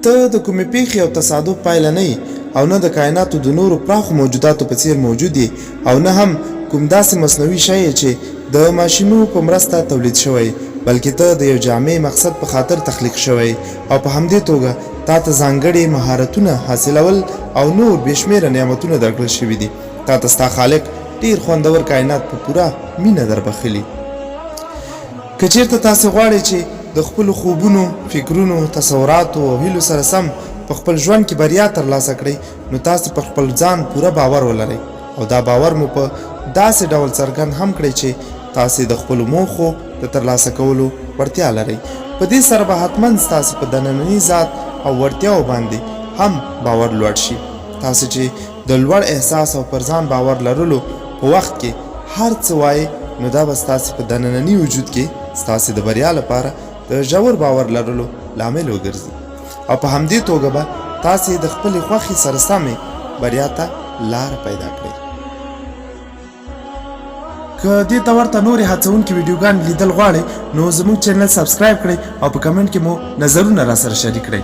ته د کومې پېښې او تصادف پایله نه یې او نه د کایناتو د نورو پراخو موجوداتو په څېر موجود یې او نه هم کوم داسې مصنوعي شی یې چې د ماشینو په مرسته تولید شوی یې، بلکې ته د یو جامع مقصد په خاطر تخلیق شوی یې او په همدې توګه تا ته ځانګړې مهارتونه حاصلول او نور بې شمېره نعمتونه درکړل شوي دي. تا ته ستا خالق ډېر خوندور کاینات په پوره مینه دربخښلي. که چېرته تاسې غواړئ چې د خپلو خوبونو، فکرونو، تصوراتو او هیلو سره سم په خپل ژوند کې بریا ترلاسه کړئ، نو تاسې پر خپل ځان پوره باور ولرئ او دا باور مو په داسې ډول څرګند هم کړئ چې تاسې د خپلو موخو د ترلاسه کولو وړتیا لرئ. په دې سره به حتماً ستاسې په دننني ذات او وړتیاوو باندې هم باور لوړ شي. تاسې چې د لوړ احساس او پر ځان باور لرلو په وخت کې هر څه وایې نو دا به ستاسې په دننني وجود کې ستاسې د بریا لپاره د ژور باور لرلو لامل وګرځي او په همدې توګه به تاسې د خپلې خوښې سره سمې بریا ته لاره پیدا کړئ. که دې ته ورته نورې هڅوونکې ویډیوګانې لیدل غواړئ نو زموږ چینل سبسکرایب کړئ او په کمنټ کې مو نظرونه راسره شریک کړئ.